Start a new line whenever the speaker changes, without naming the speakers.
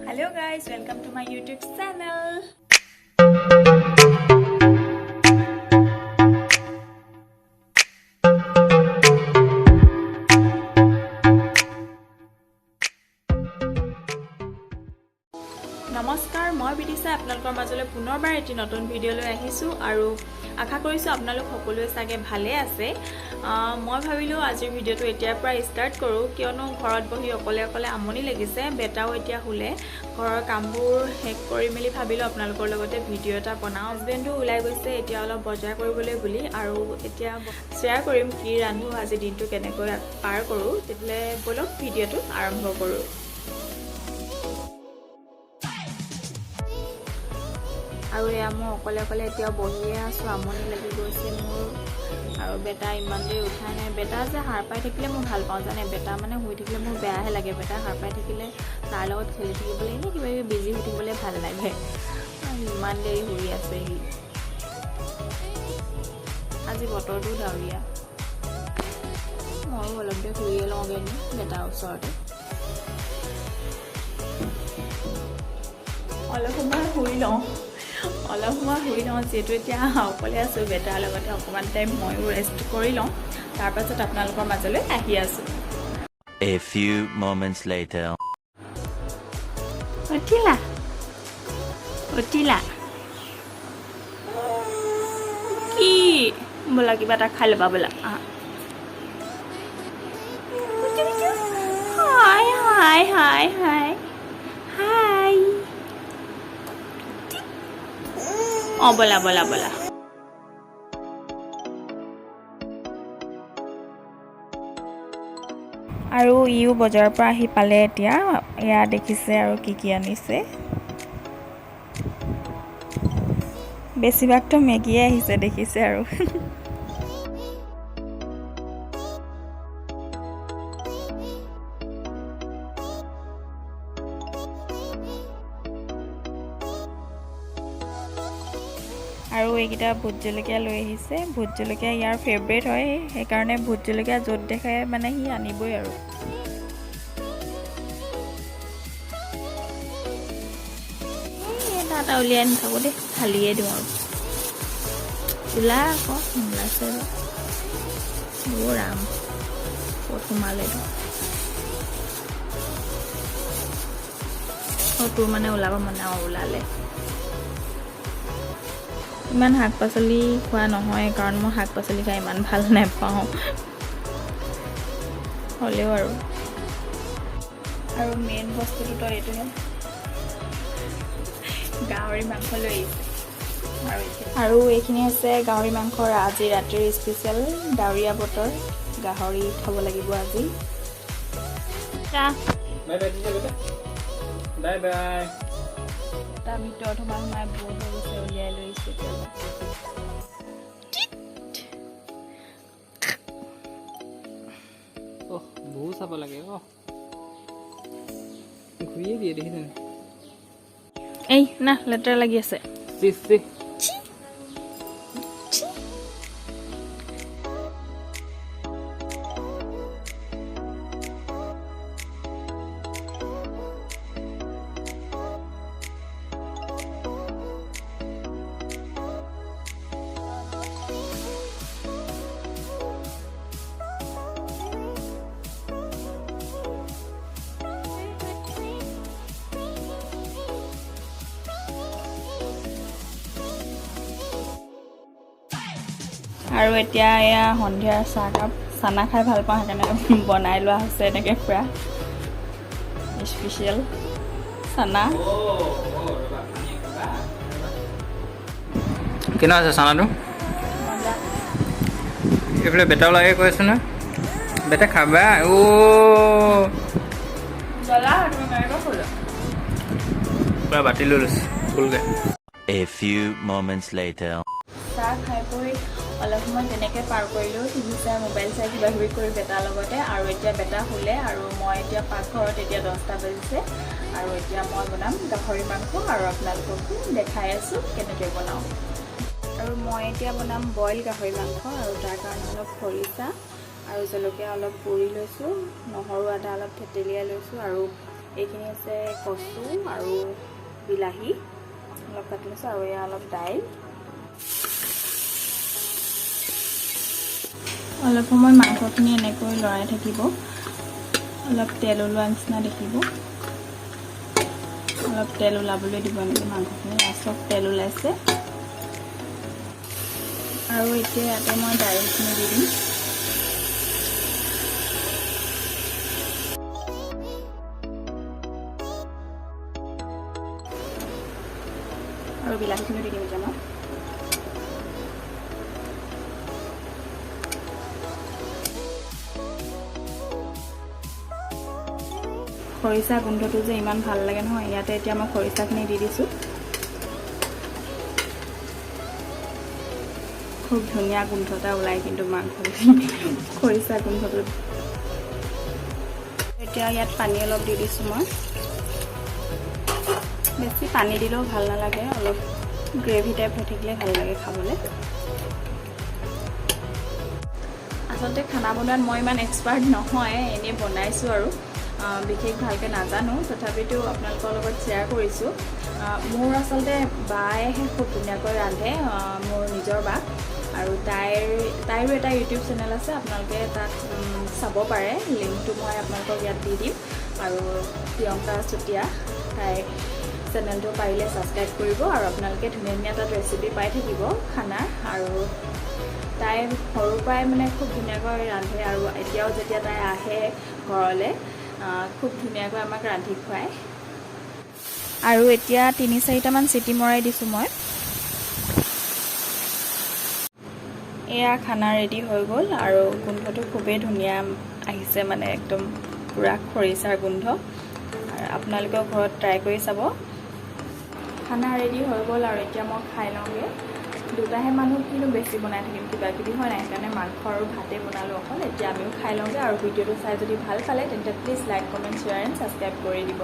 Hello guys, welcome to my YouTube channel. নমস্কাৰ, মই বিদিশা আপোনালোকৰ মাজলৈ পুনৰবাৰ এটি নতুন ভিডিঅ' লৈ আহিছোঁ আৰু আশা কৰিছোঁ আপোনালোক সকলোৱে চাগে ভালে আছে। মই ভাবিলোঁ আজিৰ ভিডিঅ'টো এতিয়াৰ পৰা ষ্টাৰ্ট কৰোঁ, কিয়নো ঘৰত বহি অকলে অকলে আমনি লাগিছে। বেটাও এতিয়া শুলে, ঘৰৰ কামবোৰ শেষ কৰি মেলি ভাবিলোঁ আপোনালোকৰ লগতে ভিডিঅ' এটা বনাওঁ। হাজবেণ্ডো ওলাই গৈছে এতিয়া অলপ বজাৰ কৰিবলৈ বুলি, আৰু এতিয়া শ্বেয়াৰ কৰিম কি ৰান্ধো, আজি দিনটো কেনেকৈ পাৰ কৰোঁ। তেতিয়াহ'লে ব'লক ভিডিঅ'টো আৰম্ভ কৰোঁ। আৰু এয়া মই অকলে অকলে এতিয়া বহিয়ে আছোঁ, আমনি লাগি গৈছে মোৰ। আৰু বেটা ইমান দেৰি উঠাই নাই। বেটা যে সাৰ পাই থাকিলে মই ভাল পাওঁ জানে, বেটা মানে শুই থাকিলে মোৰ বেয়াহে লাগে। বেটা সাৰ পাই থাকিলে তাৰ লগত খেলি থাকিবলৈ, এনেই কিবা কিবি বিজি হৈ থাকিবলৈ ভাল লাগে। ইমান দেৰি শুই আছে সি। আজি বতৰটো ডাৱৰীয়া, ময়ো অলপ দেৰি শুইয়ে লওঁগৈ নি বেটাৰ ওচৰতে। অলপ সময় শুই লওঁ, অলপ সময় শুই লওঁ, যিহেতু এতিয়া অকলে আছোঁ বেটাৰ লগতে অকণমান টাইম ময়ো ৰেষ্ট কৰি লওঁ, তাৰপাছত আপোনালোকৰ মাজলৈ আহি আছোঁ।
A few moments later.
উঠিলা, উঠিলা কি? বোলা কিবা এটা খাই ল'বা বোলা। আহা, হাই হাই হাই হাই হাই। অঁ, ব'লা ব'লা ব'লা। আৰু ইও বজাৰৰ পৰা আহি পালে এতিয়া। এয়া দেখিছে আৰু কি কি আনিছে। বেছিভাগতো মেগীয়ে আহিছে দেখিছে। আৰু আৰু এইকেইটা ভোট জলকীয়া লৈ আহিছে। ভোট জলকীয়া ইয়াৰ ফেভৰেট হয়, সেইকাৰণে ভোট জলকীয়া য'ত দেখে মানে সি আনিবই। আৰু এটা এটা উলিয়াই নাথাকোঁ দেই, ঢালিয়ে দিওঁ। আৰু ওলা আকৌ, ওলাইছে। অ' ৰাম, ক'ত সোমালে এইটো? অঁ, তোৰ মানে ওলাব মন। অঁ, ওলালে। ইমান শাক পাচলি খোৱা নহয়, কাৰণ মই শাক পাচলি খাই ইমান ভাল নাপাওঁ। হ'লেও আৰু আৰু মেইন বস্তুটোতো এইটোহে, গাহৰি মাংস লৈ আহিছে। আৰু এইখিনি হৈছে গাহৰি মাংসৰ আজি ৰাতিৰ স্পেচিয়েল। ডাৱৰীয়া বতৰ, গাহৰি খাব লাগিব আজি।
বাই বাই দিছে বেটা, বাই বাই।
তাৰ ভিতৰত সোমাই সোমাই বৰ হৈ গৈছে, উলিয়াই লৈ আহিছোঁ এতিয়া।
অহ, বহুত চাব লাগে। অহ, ঘূৰিয়ে দিয়ে, দেখিছেনে?
এই না, লেতেৰা লাগি আছে।
C C.
আৰু এতিয়া এয়া সন্ধিয়াৰ চাহকাপ। চানা খাই ভাল পাওঁ, সেইকাৰণে বনাই লোৱা হৈছে এনেকৈ পূৰা স্পেচিয়েল চানা।
কেনেকুৱা আছে চানাটো? এইফালে বেটাও লাগে কৈ আছো নহয়, বেটা খাবা? অ', পূৰা বাতি লৈ লৈছে ফুলকে।
A few moments later.
চাহ খাই বৈ অলপ সময় তেনেকৈ পাৰ কৰিলোঁ, টিভি চাই, মোবাইল চাই, কিবা কিবি কৰি বেটাৰ লগতে। আৰু এতিয়া বেটা শুলে আৰু মই এতিয়া পাকঘৰত। এতিয়া 10টা বাজিছে আৰু এতিয়া মই বনাম গাহৰি মাংস আৰু আপোনালোককো দেখাই আছোঁ কেনেকৈ বনাওঁ। আৰু মই এতিয়া বনাম বইল গাহৰি মাংস আৰু তাৰ কাৰণে অলপ খৰিচা আৰু জলকীয়া অলপ পুৰি লৈছোঁ, নহৰু আদা অলপ থেতেলিয়াই লৈছোঁ আৰু এইখিনি আছে কচু আৰু বিলাহী অলপ কাটি লৈছোঁ আৰু এয়া অলপ দাইল। অলপ সময় মাংসখিনি এনেকৈ লৰাই থাকিব, অলপ তেল ওলোৱা নিচিনা দেখিব, অলপ তেল ওলাবলৈ দিব এনেকৈ মাংসখিনি। চব তেল ওলাইছে। আৰু এতিয়া ইয়াতে মই দাইলখিনি দি দিম। আৰু বিলাহীখিনিও দি দিম এতিয়া মই। খৰিচা গোন্ধটো যে ইমান ভাল লাগে নহয়। ইয়াতে এতিয়া মই খৰিচাখিনি দি দিছোঁ। খুব ধুনীয়া গোন্ধ এটা ওলায় কিন্তু মাংস খৰিচা গোন্ধটো। এতিয়া ইয়াত পানী অলপ দি দিছোঁ মই। বেছি পানী দিলেও ভাল নালাগে, অলপ গ্ৰেভি টাইপ হৈ থাকিলে ভাল লাগে খাবলৈ। আচলতে খানা বনোৱাত মই ইমান এক্সপাৰ্ট নহয়, এনেই বনাইছোঁ আৰু বিশেষ ভালকৈ নাজানো, তথাপিতো আপোনালোকৰ লগত শ্বেয়াৰ কৰিছোঁ। মোৰ আচলতে বায়েহে খুব ধুনীয়াকৈ ৰান্ধে, মোৰ নিজৰ বা, আৰু তাইৰো এটা ইউটিউব চেনেল আছে, আপোনালোকে তাত চাব পাৰে। লিংকটো মই আপোনালোকক ইয়াত দি দিম। আৰু প্ৰিয়ংকা চুতীয়া, তাইৰ চেনেলটো পাৰিলে ছাবস্ক্ৰাইব কৰিব আৰু আপোনালোকে ধুনীয়া ধুনীয়া তাত ৰেচিপি পাই থাকিব খানাৰ। আৰু তাই সৰুৰ পৰাই মানে খুব ধুনীয়াকৈ ৰান্ধে আৰু এতিয়াও যেতিয়া তাই আহে ঘৰলৈ খুব ধুনীয়াকৈ আমাক ৰান্ধি খুৱায়। আৰু এতিয়া 3-4টামান চিটি মৰাই দিছোঁ মই। এয়া খানা ৰেডি হৈ গ'ল আৰু গোন্ধটো খুবেই ধুনীয়া আহিছে, মানে একদম পূৰা খৰিচাৰ গোন্ধ। আৰু আপোনালোকেও ঘৰত ট্ৰাই কৰি চাব। খানা ৰেডি হৈ গ'ল আৰু এতিয়া মই খাই লওঁগৈ। দুটাহে মানুহ, কিনো বেছি বনাই থাকিম কিবা কিবি, হয় নাই? সেইকাৰণে মাংস আৰু ভাতেই বনালোঁ অকল। এতিয়া আমিও খাই লওঁগৈ। আৰু ভিডিঅ'টো চাই যদি ভাল পালে তেন্তে please like, comment, share and subscribe কৰি দিব।